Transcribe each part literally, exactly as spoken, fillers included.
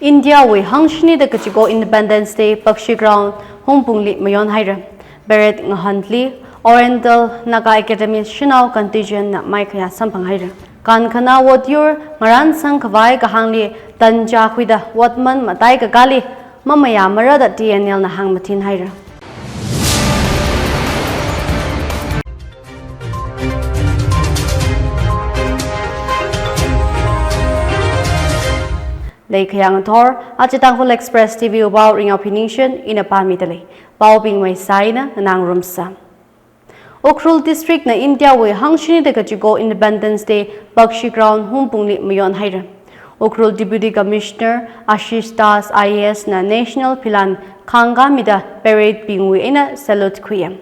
India wui hangshini da kachiko Independence Day Bakshi Ground Hungpungli mayon haira. Parade ngahonli Oriental Naga Academy shanao contingent na maikhayā samphang haira. Kankhana votyur ngaran sangkhavai kahāngli tancha khuida votman matai kakāli mamayāmara da T N L na hāngmathin haira. Leikhayang thor, aja Tangkhul Express T V wui pao Ringao Phiningshen ina pāmida lei. Paobing maisai na nganāngarumsa. Ukhrul District na India wui hangshini da kachiko Independence Day Bakshi Ground Hungpungli mayon haira. Ukhrul Deputy Commissioner Ashish Das I A S na National Philan khangkāmida parade bingwui eina salute khuiya.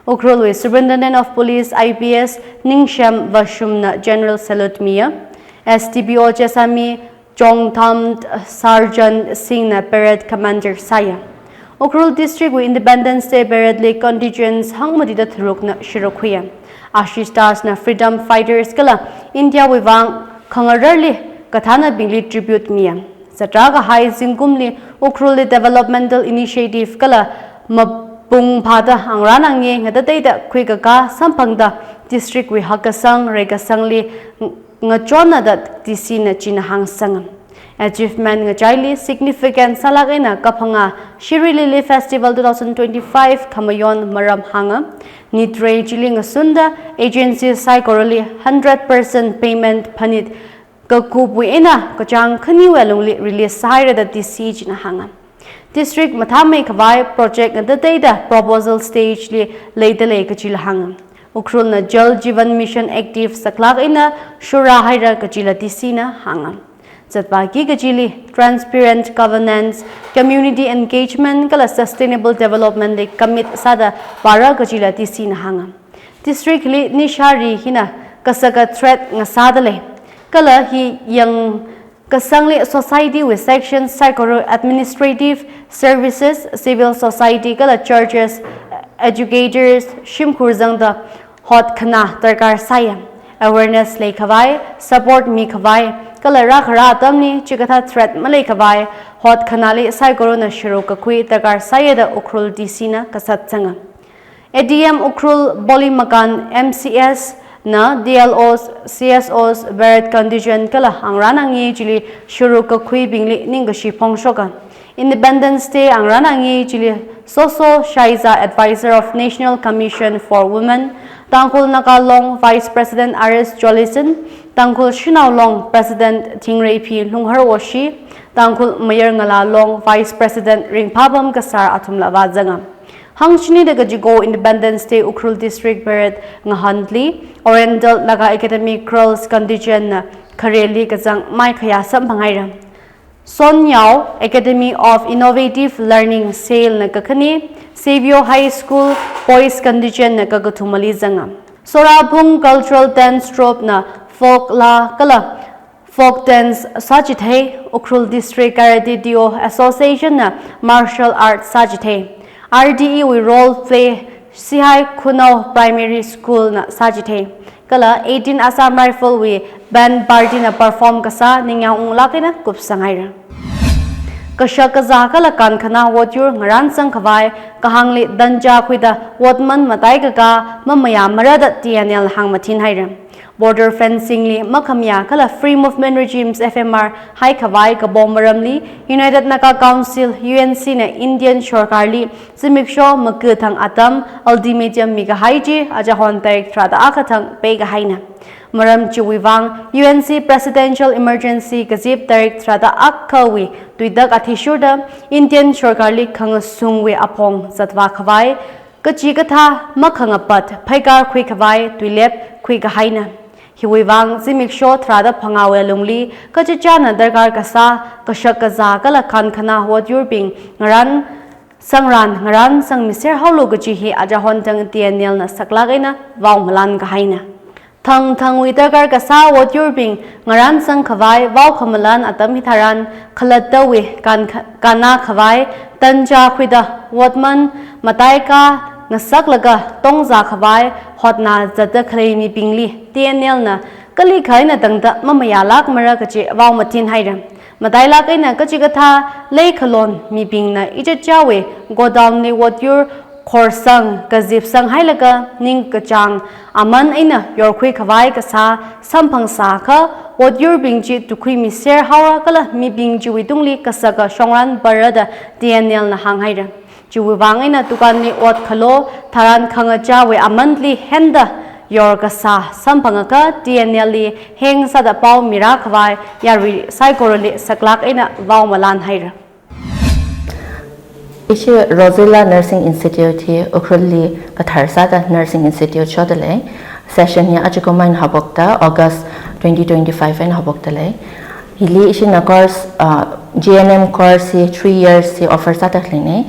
Ukhrul wui Superintendent of Police I P S Ningshem Vashum na general salute miya. S D P O Chesami Chongtham Sarjan Singh na parade commander sāya. Ukhrul District wui Independence Day parade li contingents hangmatida tharukna sharuk khuiya. Ashish Das na freedom fighters kala India wui vang khangararli kathānabingli tribute miya. Zatra kahai zingkumli Ukhrulli developmental initiative kala mapung phāda angrān angye ngatateida khuikakā samphangda district wui hakkasang reikasangli ngachonna da D C na china hāngsanga. Achievement ngachaili significant sālāk eina kaphangā Shirui Lily Festival two thousand twenty-five khamayon maram hānga. Nitrei chili ngasunda agency saikorali hundred percent payment phanit kakupwui eina kachāng khaniwui lungli release sāhaira da D C china hānga. District mathāmeikhavai project ngatateida proposal stage li leida lei kachila hānga. Ukhrul na Jal Jeevan Mission active saklāk eina shura haira kachila D C na hānga. Zatpaki kachili transparent governance, community engagement kala sustainable development li commit sāda vāra kachila D C na hānga. District li nishari hina kasaka threat ngasāda lei. Kala hi yang kasangli society wui section saikora administrative services, civil society kala churches, educators shimkhur zangda hotkhanā darkar sāya. Awareness leikhavai, support mikhavai, kala rākhara atamli chikathā threat maleikhavai hotkhanāli saikorana sharuk kakhui darkar sāya da Ukhrul D C na kasat zanga. A D M Ukhrul Bolimakan M C S na D L Os, C S Os, parade contingent kala angrān angye chili sharuk kakhuibingli ningkashi phongshoka. Independence Day angrān angye chili Soso Shaiza, Advisor of National Commission for Women, Tangkhul Naga Long Vice President R S Jolison, Tangkhul Shanao Long President Thingreiphi Lungharwoshi, Tangkhul Mayar Ngala Long Vice President Ringphapam Kasar athumla vāzanga. Hangshini da kachiko Independence Day Ukhrul District Parade ngahonli Oriental Naga Academy Girls Contingent na khareli kazang maikhayā samphang haira. Sonyao Academy of Innovative Learning, SAIL na kakhane, Savio High School Boys Contingent na kakathumali zanga. Sorabung Cultural Dance Troupe na folk laa kala folk dance sāchithei, Ukhrul District Karate Do Association na martial arts sāchithei, R D E wui role play Sihai Khunao Primary School na sāchithei, kala eighteen Assam Rifle wui band party na perform kasā ningyāng unglāk eina kupsang haira. Kashak kazā kala kankhana votyur ngaran sangkhavai kahāngli tancha khuida votman matai kakā mamayāmara da T N L hāngmathin haira. Border fencing li makhamayā kala Free Movement Regimes, F M R, haikhavai kapong maramli United Naga Council, U N C na Indian sorkarli zimiksho makathang atam ultimatum mikahai chi aja hon tarik tharāda akha thang peikahaina. Maram chiwui vang U N C Presidential Emergency kazip tarik tharāda akhawui tuitak athishurda Indian sorkarli khangasungwui apong zatvā khavai, kachikathā makhangapat phaikar khuikhavai tuilep khuikahaina. Hiwui vang zimiksho tharāda phangāwui lungli kachichāna darkar kasā kashak kazā kala kankhana votyurbing ngaran sangran ngaran sangmiser haolu kaji hi aja hon thang T N L na saklāk eina vaomalan kahaina. Thang thangwui darkar kasā votyurbing ngaran sangkhavai vaokhamalan atam hitharan khalattawui kan-, kannā khavai tancha khuida votman matai kangasaklaga tongzā khavai hotnā zatda khalei mibingli T N L na kalikha eina tangda mamayālākmara kaji vaomathin haira. Matailāk eina kachikathā leikhalon mibingna ichichāwui godown li otyur khorsang kazipsang hailaga ningkachāng aman eina yorkhui khavai kasā samphangsā kha otyurbing chi tukhuimiser haora kala mibing chiwui tungli kasaka shongran parra da T N L na hānghaira. Chiwui vang eina dukan li ot khalo tharan khangachāwui aman li henda yor kasā samphangakha T N L li heng sāda pao mira khavai yarui saikorali saklāk eina vao malan haira. Ishi Rosella Nursing Institute hi Ukhrul li kathar sāda Nursing Institute shoda lei. Session hi aja kum eina haophokta August twenty twenty-five eina haophokta lei. Hili ishina course, uh, G N M course hi three years hi offer sāda lei ne.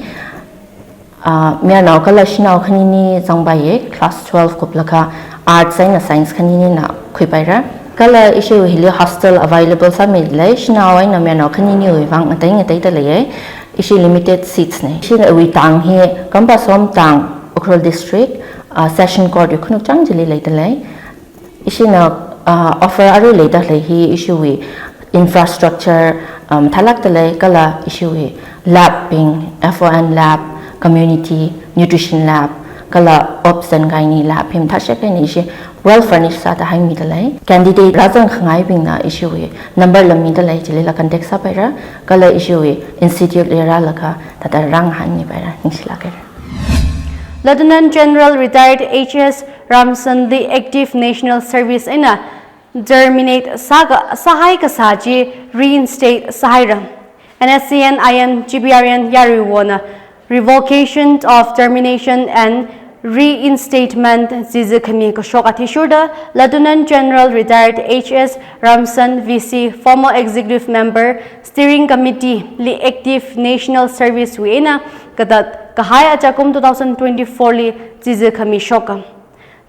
Uh, mayarnao kala shanao khanini zangpaiye, class twelve kuplakha arts eina science khaninina khuipaira. Kala ishi hili hostel available sāmi lei, shanao eina mayarnao khaniniwui vang ngatei ngateida leiye. Ishi limited seats ne. Ishiwui tang hi Kampasom tang, Ukhrul district, uh, Session Court wui khanuk chāng chili leida lei. Ishina, uh, offer arui leida lei hi ishiwui infrastructure, um, mathālākda lei kala ishiwui lab bing, F O N lab, community nutrition lab, kala obs and gynae lab hi mathāshek eina ishi well furnished sāda haimida lei. Candidate rāzang khangaibingna ishiwui number la mida lei, chilila contact sāpaira, kala ishiwui institute li rālaga thāda rāngahānmipaira, ningshilāk haira. Lieutenant General Retired H S Ramson li Active National Service eina terminate sāka, sāhai kasā chi reinstate sāhaira. N S C N I M G B R N yaruiwona Revocation of Termination and Reinstatement chizi khami kashok athishurda Lieutenant General Retired H S Ramson V C, former Executive Member, Steering Committee li Active National Service wui eina katat kahai ajakum two thousand twenty-four li chizi khami shoka.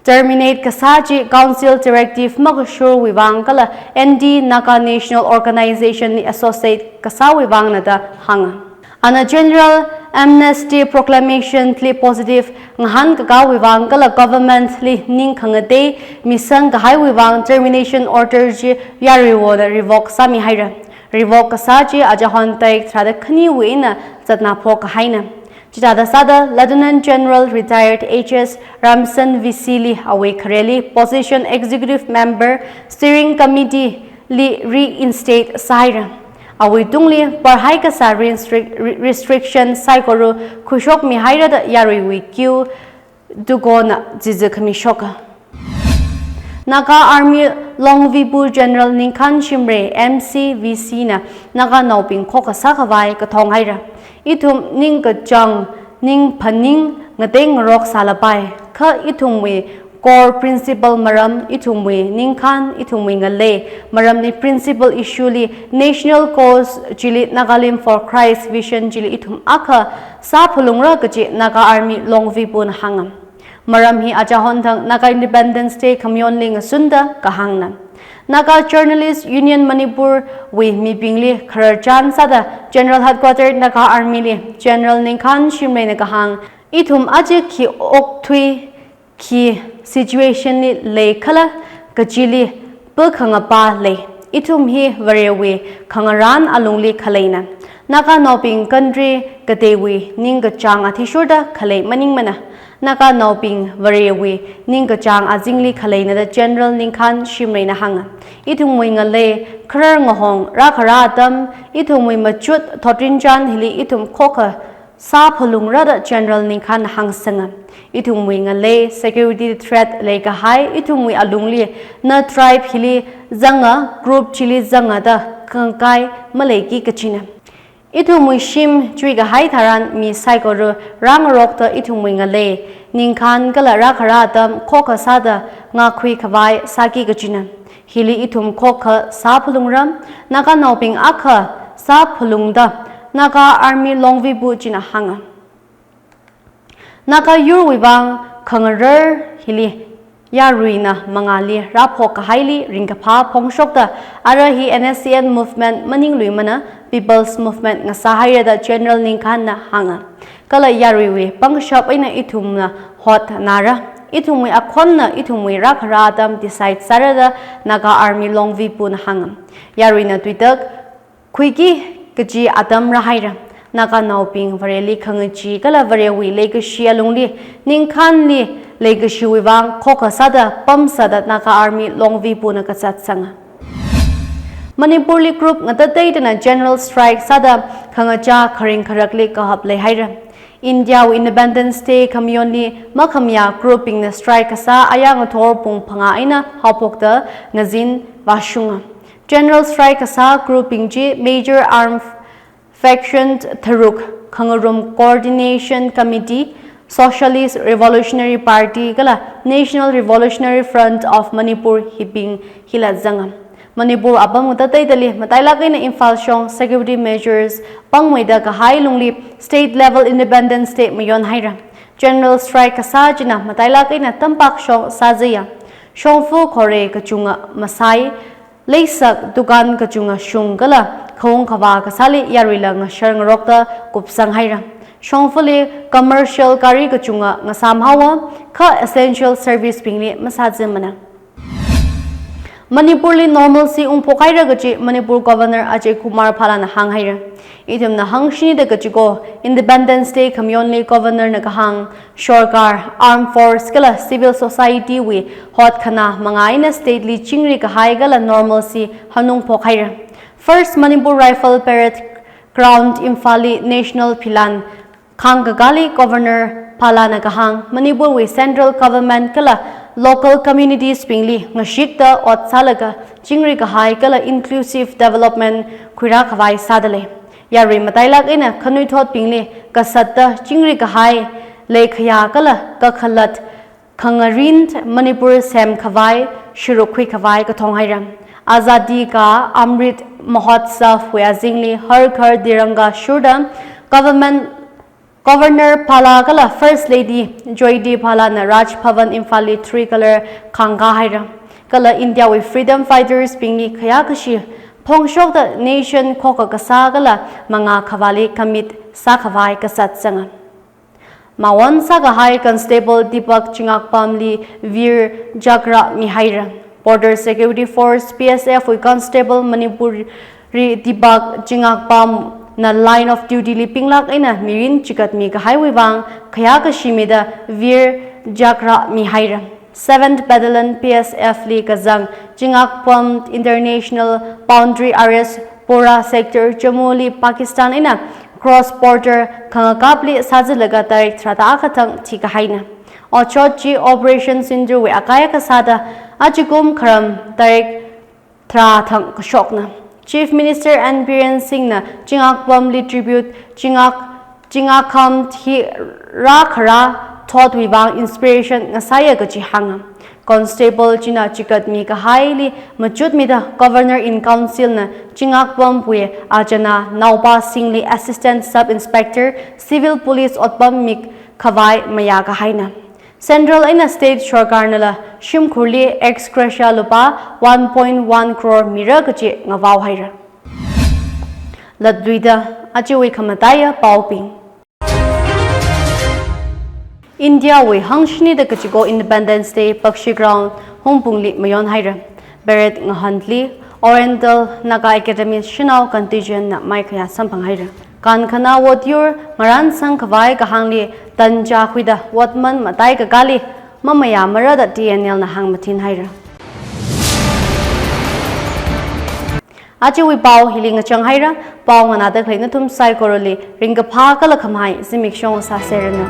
Terminate kasā chi Council Directive makashurwui vang kala Anti Naga National Organization li associate kasāwui vangna da hānga. Ana General Amnesty Proclamation li positive ngahānkakāwui vang kala government li ning khangatei misang kahaiwui vang termination order chi yaruiwona revoke sāmihaira. Revoke kasā chi ajahon tarik tharāda khaniwui eina zatnaphok kahaina. Chithāda sāda Lieutenant General Retired H S Ramson V C li awui khareli position Executive Member, Steering Committee li reinstate sāhaira. Awui tungli parhai kasā restric-, re-, restriction saikora khuishokmihaira da yaruiwui kiu tukona chizi khami shoka. Naga Army Longvibu General Ningkhan Shimray, M C V C na Naganaobing khokha sākhavai kathong haira. Ithum ningkachāng, ningphaning ngateingarok sālapai. Kha ithumwui core principle maram, ithumwui ningkhan, ithumwui ngalei maramli principle issue li national cause chili Nagalim for Christ vision chili ithum akha sāphalungra kaji Naga Army Longvibuna hānga. Maram hi ajahon thang Naga Independence Day khamayonli ngasunda kahāngna. Naga Journalist Union Manipur wui mibingli khararchan sāda General Headquarter Naga Army li General Ningkhan Shimrayna kahāng, ithum aja khi okthui, khi situation li leikhala kajili pakhangapa lei. Ithum hi Varewui khangarān alungli khaleina. Naganaobing country kateiwui ningkachāng athishurda khalei maningmana. Naganaobing Varewui ningkachāng azingli khaleina da General Ningkhan Shimrayna hānga. Ithumwui ngalei kharar ngahong rākhara atam, ithumwui machut thotrinchān hili ithum khokha sāphalungra da General Ningkhan hāngsanga. Ithumwui ngalei security threat leikahai, ithumwui alungli na tribe hili zanga, group chili zanga da khangkai maleiki kajina. Ithumwui shim chuikahai tharan mi saikora rāngarokta ithumwui ngalei ningkhan kala rākhara atam khokha sāda ngakhui khavai sāki kajina. Hili ithum khokha sāphalungra, Naganaobing akha sāphalungda Naga Army Longvibu china hānga. Naga yurwui vang khangarar hili yaruina mangāli rāphok kahaili ringkaphā phongshokta, ara hi N S C N movement maningluimana, People's Movement ngasāhaira da General Ningkhanna hānga. Kala yaruiwui pangshap eina ithumna hotnara. Ithumwui akhonna ithumwui rākhara atam decide sāra da Naga Army Longvibuna hānga. Yaruina tuitak khuiki kaji atam rāhaira. Naganaobing Vareli khangachee kala Varewui leikashi alungli ningkhānli leikashiwui vang khokha sāda pamsāda Naga Army Longvipuna kazat sanga. Manipurli group ngatateitana general strike sāda khangachā kharing kharakli kahap leihaira. Indiawui Independence Day khamayonli makhamayā groupbingna strike kasā ayā ngathor pung phangā eina haophokta ngazin vāshunga. General strike kasā groupbing chi major armed faction tharuk, Khangarum Coordination Committee, Socialist Revolutionary Party kala National Revolutionary Front of Manipur hibing hila zanga. Manipur apam ngatateitali matailak eina Imphal shong security measures pangmeida kahai lungli state level Independence Day mayonhaira. General strike kasā china matailak eina tampak shong sāzaya. Shongfa khore kachunga masai, leisak dukan kachunga shung kala khaung khavā kasāli yaruila ngashar ngarokta kupsanghaira. Shongfali commercial gari kachunga ngasam haowa, kha essential service bingli masāzimana. Manipurli normalcy ungphokhaira kaji Manipur Governor Ajay Kumar Bhallana hānghaira. Ithumna hangshinida kachiko Independence Day khamayonli Governor na kahāng, sorkar, armed force kala civil society wui hotkhanā mangā eina state li chingri kahai kala normalcy hanungphokhaira. First Manipur Rifle Parade Ground Imphalli national philan khangkakāli Governor Bhallana kahāng, Manipurwui central government kala local communities bingli ngashikta ot sālaga chingri kahai kala inclusive development khuirā khavai sādalei. Yarui matailak eina khanuithotbingli kasatta chingri kahai leikhayā kala kakhalat khangarin Manipur sem khavai, shiruk khui khavai kathong haira. Azadi Ka Amrit Mahotsav wui azingli Har Ghar Tiranga shurda government, Governor Bhalla kala First Lady Joydeep Bhallana Raj Bhavan Imphalli tricolor khangkā haira. Kala Indiawui freedom fighters bingli khayākashi phongshokta nation khokha kasā kala mangā khavāli commit sākhavai kazat sanga. Mawon sākahai Constable Deepak Chingakpamli Veer Chakra mihaira. Border Security Force, B S F wui Constable Manipuri Deepak Chingakpamna line of duty li pinglak eina mirin chigatmi kahaiwui vang khayākashi mida Veer Chakra mihaira. Seventh Battalion B S F li kazang Chingakpam International Boundary Arrest Pora Sector Jammu li Pakistan eina cross border khangakapli sāzalaga tarik tharāda akha thang thikahaina. Otshot chi Operation Sindoor wui akai akha sāda achikum kharam tarik tharā thang kashokna. Chief Minister N Biren Singhna Chingakpamli tribute Chingak, Chingakpam hi rākhara thotwui vang inspiration ngasāya kaji hānga. Constable china chigatmi kahaili machutmida Governor in Council na Chingakpamwui achāna Naopa Singhli Assistant Sub Inspector Civil Police otpam mikhavai mayā kahaina. Central eina state sorkarnala shimkhurli ex gratia lupā one point one crore mira kaji ngavao haira. Latluida achiwui khamataiya paobing. Indiawui hangshinida kachiko Independence Day Bakshi Ground Hungpungli mayon haira. Parade ngahānli Oriental Naga Academy shanao contingent na maikhayā samphang haira. Kankhana wot yur ngarān sangkhavai kahāngli tancha khuida wotman matai kakāli mamayāmara da T N L na hāngmathin haira. Achiwui pao hili ngachang haira, pao nganāda khalei nathum saikorali ringkaphā kala khamahai zimiksho sāseranu.